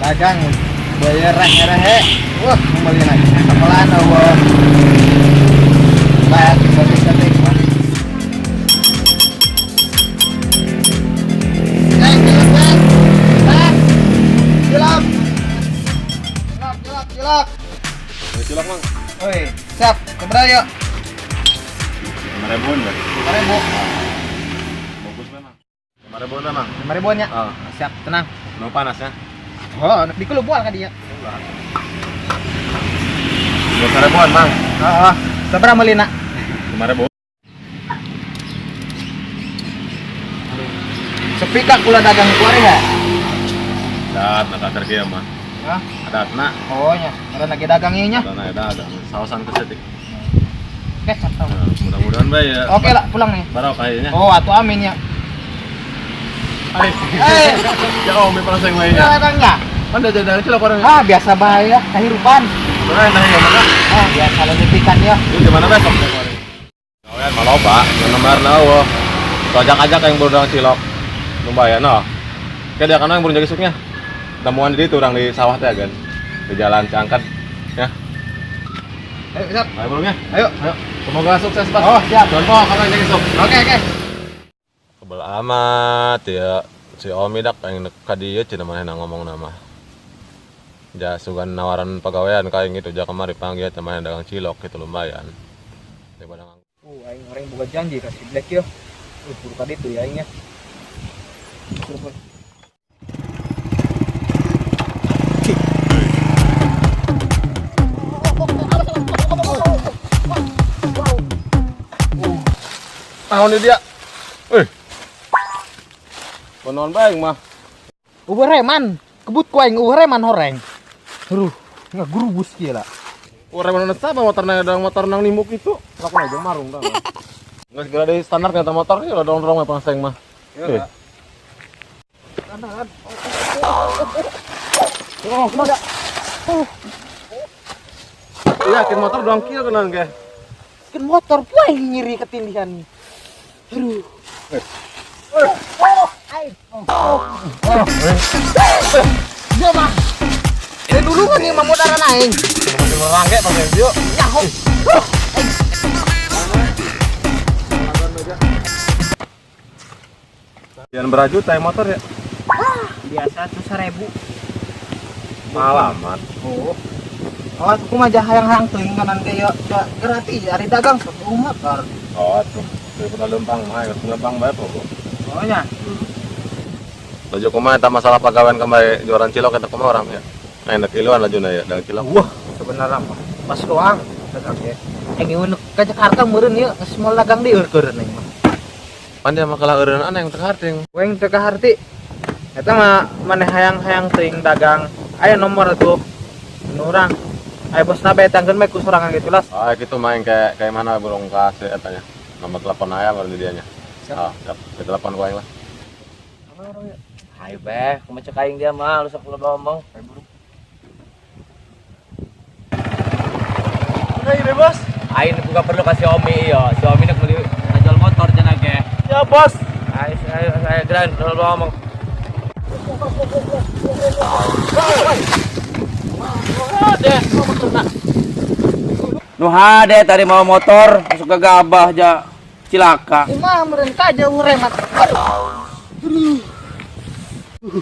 Dagang bayar rehe. Wah, kembali lagi. Sekolah Allah. Bayar setik-setik. Eh, cilok, eh. Eh, cilok. Cilok, cilok, cilok. Cilok, Mang. Oi, siap. Keberapa yuk? 5 ribuan, Bang. 5 ribu. Bagus memang. 5 ribuan, Mang. 5 ribuan ya? Ah. Siap, tenang. No panas ya? Oh, di bual ka dia. 2 ribuan, Mang. Oh, oh. Seberapa melina? 5 ribu. Sepi kak kula dagang keluar ya? Dat, nak kater kieu mah. Hah? Adatna. Oh nya, ada lagi dagang ieu nya. Ada dagang. Saosan kesetik. Oke, siap tahu. Nah, mudah-mudahan bae ya. Oke lah, pulang nih. Barokah ya. Oh, atuh amin ya. Ay. Eh, Ya om, panas yang lainnya. dagangnya. Kan udah jadi cilok orang. Ah, biasa bahaya kehidupan. Nah, nah, ya mana? Ah, biasa letikan ya. Itu di mana besok? Gawean mah loba, nomor na eueuh. Ajak-ajak yang baru cilok. Lumayan noh. Kayak dia kan yang baru jadi suknya. Temuan di itu orang di sawah teh kan. Di jalan Cangkat ya. Ayo, siap. Ayo burungnya. Ayo. Ayo. Semoga sukses, Pak. Oh, siap. Contoh kalau yang jadi sok. Oke, oke. Kebel amat ya si Omi dak yang ka dieu cenah manehna ngomong nama. Ja sugan nawaran pagawean kayak gitu ja kamari panggil teh manehna dagang cilok gitu lumayan. Daripada nganggur. Aing orang buka janji kasih black ya. Buru tadi tuh ya aingnya. Tahun ini dia. Eh. Konon bae mah. Uber reman, kebut ku aing uber reman horeng. Aduh, nggak gurubus kieu lah. Urang mana sama motor nang motor nang nimuk itu. Lakukan aja marung tah. Nggak segera di standar kata motor ya dorong-dorong mah pangseng mah. Iya. Eh. Oh, kemana? Iya, kin motor doang kieu kenan ge. Kan motor ku aing nyeri ketindihan. Aduh. Oh, aing. Oh. Dia mah. Dari dulu kan yang mau darah aing. Orang ge pangseng dieu. Nyaho. Jangan beraju tay motor ya. Biasa tuh 1.000. Malamat. Oh. Oh, aku mah hayang-hayang teuing kanan ke ya gratis ari dagang sok motor. Oh, tuh. Daripada lempang mah, geus lempang bae pokok. Oh nya. Laju kumaha eta masalah pagawean kembali jualan cilok eta kumaha orang ya. Nah, enak iluan lajuna ya, dagang cilok. Wah, sebenarnya mah pas doang dagang ge. Aing ke Jakarta meureun ieu geus moal dagang di eureun aing mah. Pan dia mah kalah eureun aneh teu harti. Weng teu kaharti. Eta mah maneh hayang-hayang teuing dagang. Aya nomor tuh. Nu urang. Aya bosna bae tangkeun bae ku sorangan gitu lah. Ah, gitu main kayak kayak mana burung kasih etanya. Nomor telepon aya baru di dianya. Siap. Ah, siap. Di telepon gua aing lah. Ayo beh, kumaha cek aing dia mah, lu sok loba ngomong. Hei bebas. Aing buka perlu kasih Omi iyo. Si Omi nak beli jual motor cenah ge. Ya bos. Ayo ayo ayo geran, loba ngomong. Nu hade tadi mau motor masuk ke gabah ja cilaka. Kumaha meureun ka jauh remat. Aduh.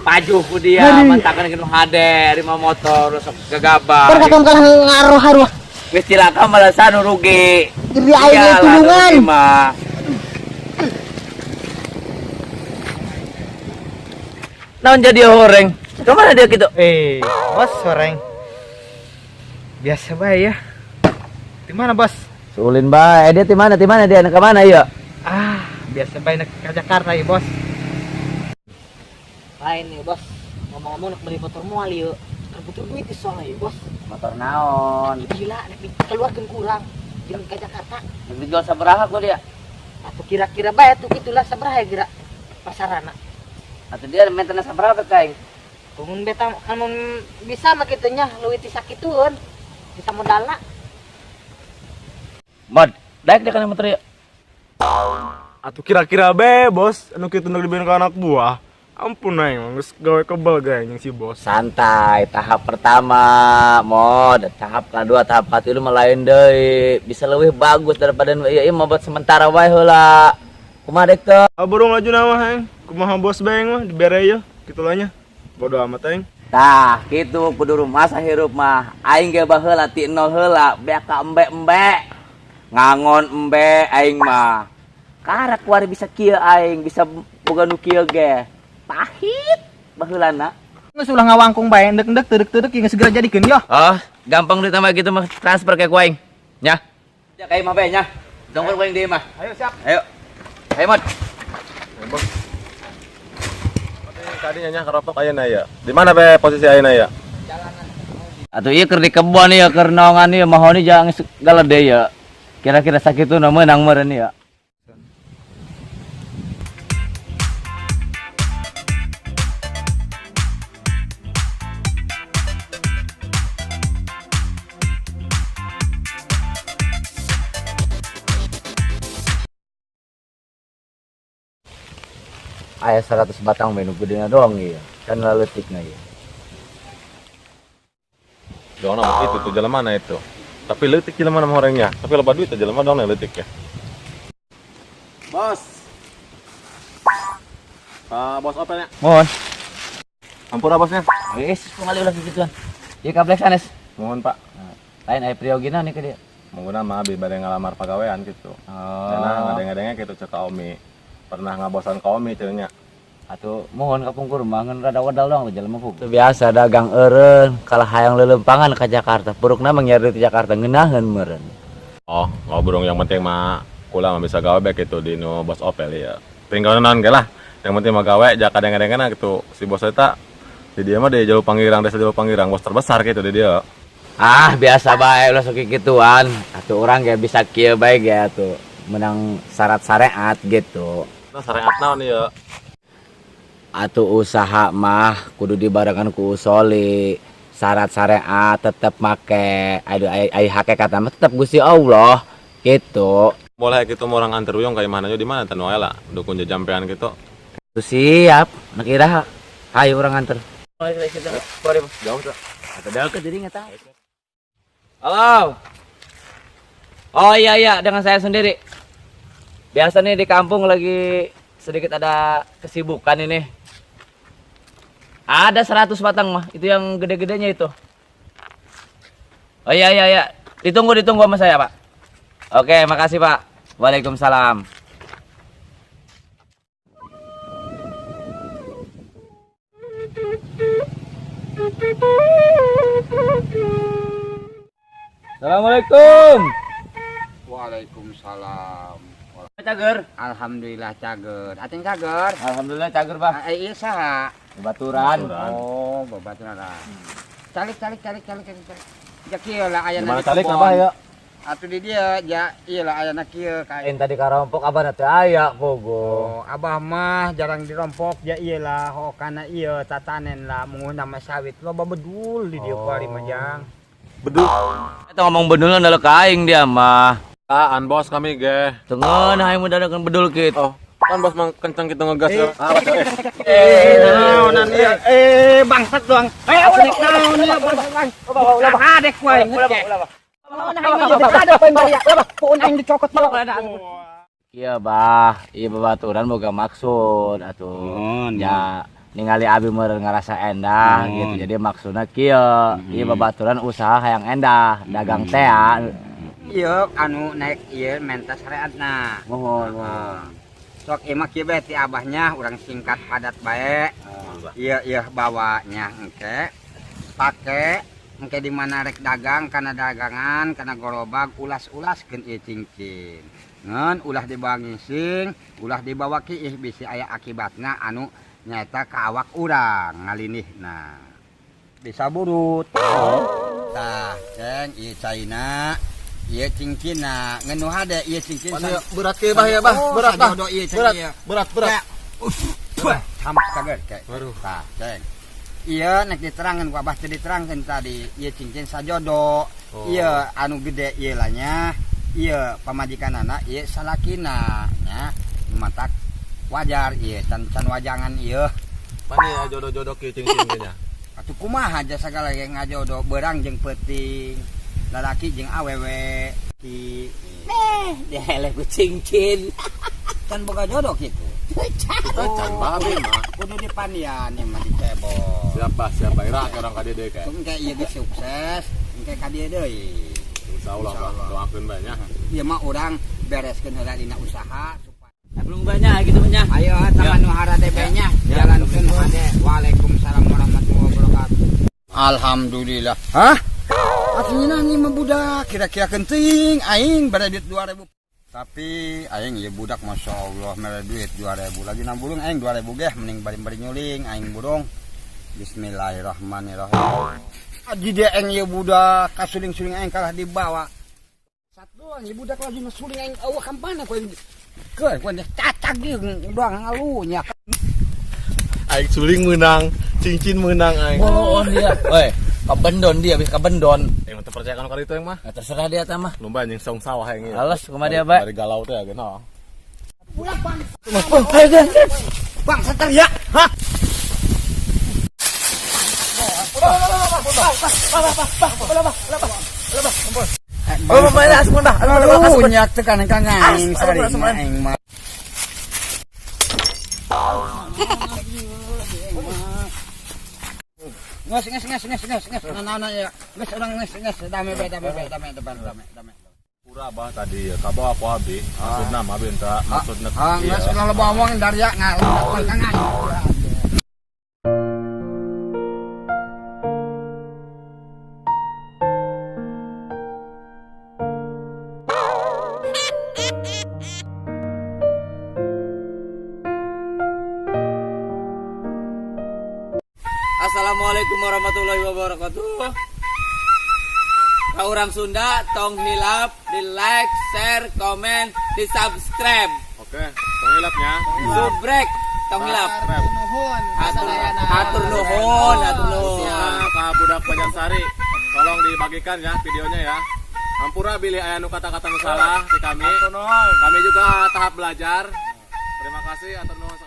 Pajuh ku dia mantakan ke nu hade di mau motor masuk ke gabah. Perkataan kalah ngaruh-haruh. Wis cilaka malah nu rugi. Jadi aing Iyalah, nu tulungan. rugi mah. Naon jadi horeng? Kemana dia gitu? Eh, bos horeng. Biasa bae ya. Di mana, Bos? Sulin bae, dia di mana? Di mana dia? Ke mana ya? Ah, biasa bae nak ke Jakarta ya, Bos. Lain nih, Bos. Ngomong-ngomong nak beli motor mual yuk. Terbutuh duit di soalnya ya, Bos. Motor naon? Gila, nak dikeluarkan kurang. Jangan ke Jakarta. Nak dijual sabaraha ku dia? Atau kira-kira bae tuh gitulah sabaraha ya kira pasarana. Atau dia maintenance sabaraha ke kaing? Mun beta kan mun bisa mah kitu nya leuwih ti sakitueun. Bisa modalna. Mod, daek dia kana motor ya. Atuh kira-kira be bos, anu kitu nu dibieun ka anak buah. Ampun aing geus gawe kebal gae jeung si bos. Santai, tahap pertama, mod, tahap kedua, tahap katilu mah lain deui. Bisa lebih bagus daripada nu ieu, ieu mah buat sementara wae heula. Kumaha dek teu? Ah burung laju nama aing. Kumaha bos bae aing mah dibere ieu kitu lah nya. Bodo amat aing. Tah, kitu kudu rumasa hirup mah. Aing ge baheula ti nol heula, beak ka embe-embe. Ngangon embe aing mah. Karak kuari bisa kieu aing, bisa boga nu kieu ge. Pahit baheulana. Geus ulah ngawangkung bae endek-endek teudek-teudek geus segera jadikeun yo. Oh, gampang ditambah gitu mah transfer ke ku aing. Nya. Ya ka imah bae nya. Dongkor ku aing di imah. Ayo siap. Ayo. Ayo, Mod. Tadi nya keropok ayeuna ya. Di mana be posisi ayeuna ya? Atuh ieu keur di kebon ieu keur naongan ieu mahoni jangan galede ya. Kira-kira sakitu nu meunang meureun ieu. Aya 100 batang we nu gedena doang ieu. Kan leutikna ieu. Doang nama itu tuh jalan mana itu? Tapi leutik jelema nama orangnya. Tapi loba duit jelema doang leutik ya. Bos. Bos apa nya? Mohon. Ampura bosnya. Wis, kumaha ulah kikituan. Ieu kablek sanes. Mohon Pak. Lain aya priogina nih ke dia. Mungkin mah abi bade ngalamar pagawean gitu. Oh. Karena ngadeng-ngadengnya gitu cek ka Omi. Pernah ngabosan ka Omi cenah. Atuh mohon kapungkur mah ngan rada wadal doang jelema pugu. Teu biasa dagang eureun, kalah hayang leuleumpangan ka Jakarta. Purukna mah ngiar di Jakarta ngeunaheun meureun. Oh, ngobrol yang penting mah kula mah bisa gawe bae gitu di nu bos Opel ya. Tinggal naon ge lah. Yang penting mah gawe jaka kadang-kadang gitu. Si bos eta di dia mah di Jauh Pangirang, desa Jauh Pangirang, bos terbesar gitu di dia. Ah, biasa bae ulah sok kikituan. Atuh urang ge bisa kieu bae ge atuh menang syarat syariat gitu. Nah, syariat naon ieu? Atuh usaha mah kudu dibarengan ku usoli. Syarat syariat tetep make. Aduh, ai hakikat mah tetep Gusti Allah gitu. Boleh gitu mau orang antar uyong ka imahna di mana teh nu aya lah, dukun jajampean gitu. Tuh siap, nak iraha. Hayu urang antar. Jauh tuh. Atau deket jadi nggak tahu. Halo. Oh iya iya, dengan saya sendiri. Biasa nih di kampung lagi sedikit ada kesibukan ini. Ada 100 batang mah, itu yang gede-gedenya itu. Oh iya iya iya, ditunggu sama saya Pak. Oke, makasih Pak. Waalaikumsalam. Assalamualaikum. Waalaikumsalam. Cager. Alhamdulillah cager. Aceng cager. Alhamdulillah cager, Pak. Iya saha? Babaturan. Oh, babaturan. Calik calik calik calik calik. Ja kieu lah ayana Gimana di calik kebon. nambah ya? Atuh di dia ja ieu lah ayana kieu ka. Lain tadi karompok abah teh aya pogo. Oh, abah mah jarang dirompok ja ieu lah hokana ieu tatanen lah munguh nama sawit loba bedul di dieu kuari mah jang. Bedul. Eta ngomong bedulna dalam ka aing dia mah. Ah, an bos kami ge. Teu ngeunah aing mah dadakan bedul kitu. Oh, kan bos mah kenceng gitu ngegas ya. Ah, Naonan ieu? Bangsat doang. Ulah naon ieu bangsat. Ulah adek ku aing. Iya bah, iya babaturan boga maksud atuh. Ya ningali abi meureun ngarasa endah gitu. Jadi maksudna kieu, ieu babaturan usaha hayang endah, dagang teh. Ieu anu naik ieu menta syariatna. Mohon, mohon. Sok ieu mah kieu bae ti abahnya urang singkat padat bae. Ieu ieu bawanya engke pake engke di mana rek dagang kana dagangan kana gerobak ulas-ulaskeun ieu cincin. Ngan ulah dibawa ngising, ulah dibawa kiih bisi aya akibatna anu nyaeta ka awak urang ngalinihna. Bisa burut. Tah, ceng ieu caina, ieu cincinna, ngan nu hade ieu cincin. Berat ke bah ya bah, berat bah. Berat, berat, berat. Camp cager ke. Tah, ceng. Ieu nek diterangkeun ku abah teh diterangkeun tadi, ieu cincin sajodo. Ieu anu gede ieu lah nya. Ieu pamajikanana ieu salakina nya. Matak wajar ieu can wajangan ieu. Pan ya jodoh-jodoh ki cing-cing nya. Atuh kumaha aja sagala ge ngajodoh beurang jeung peuting. Lalaki jeung awewe ki Dia eleh ku cincin. Can boga jodoh kitu. Kita can babe mah. Kudu dipandian ieu mah dicebok. Siapa siapa ira ke orang ka dieu deui kayak. Engke ieu geus sukses, engke ka dieu deui. Insyaallah Bah, doakeun bae nya. Ieu mah urang bereskeun heula dina usaha supaya Belum banyak gitu nya. Ayo teman nu harade bae nya, jalankeun nu hade. Waalaikumsalam warahmatullahi wabarakatuh. Alhamdulillah. Hah? Atuh nih mah budak kira-kira kenting aing bare duit 2000. Tapi aing ieu budak Masya Allah mere duit 2000 lagi na burung aing 2000 geh mending bari-bari nyuling aing burung. Bismillahirrahmanirrahim. Aji dia aing ieu budak kasuling-suling aing kalah dibawa. Satu ieu budak lagi ngasuling aing eueuh kampana ku aing. Keun ku aing cacag ieu doang ngalunya. Aing suling menang, cincin menang aing. Bolon dia. Woi, kabendon dia, bisa kabendon. Aing mah teu percaya kan kali itu aing mah. Nah, terserah dia tah mah. Lomba anjing saung sawah aing ieu. Alas kumaha dia, Pak? Dari galau teh ya genau. Oh, ayo gan. Bang seter ya. Hah? Oh, bae asmun bah. Aduh, nyak tekan kang aing sari aing mah. Nges nges nges nges nges nges nah ya. Nges urang nges nges dame bae dame bae dame dame dame dame. Pura bah tadi ya, kabawa aku abi. Maksudna mah abi enta maksudna. Ah, nges ulah loba omong dari ya ngalung kang aing. Assalamualaikum warahmatullahi wabarakatuh. Ka urang Sunda tong hilap di like, share, komen, di subscribe. Oke, tong hilapnya. Subrek tong hilap. Nuhun. Hatur hatur nuhun, hatur nuhun. Khususnya ka budak Banjarsari, tolong dibagikan ya videonya ya. Hampura bilih aya nu kata-kata nu salah ti kami. Kami juga tahap belajar. Terima kasih atur nuhun.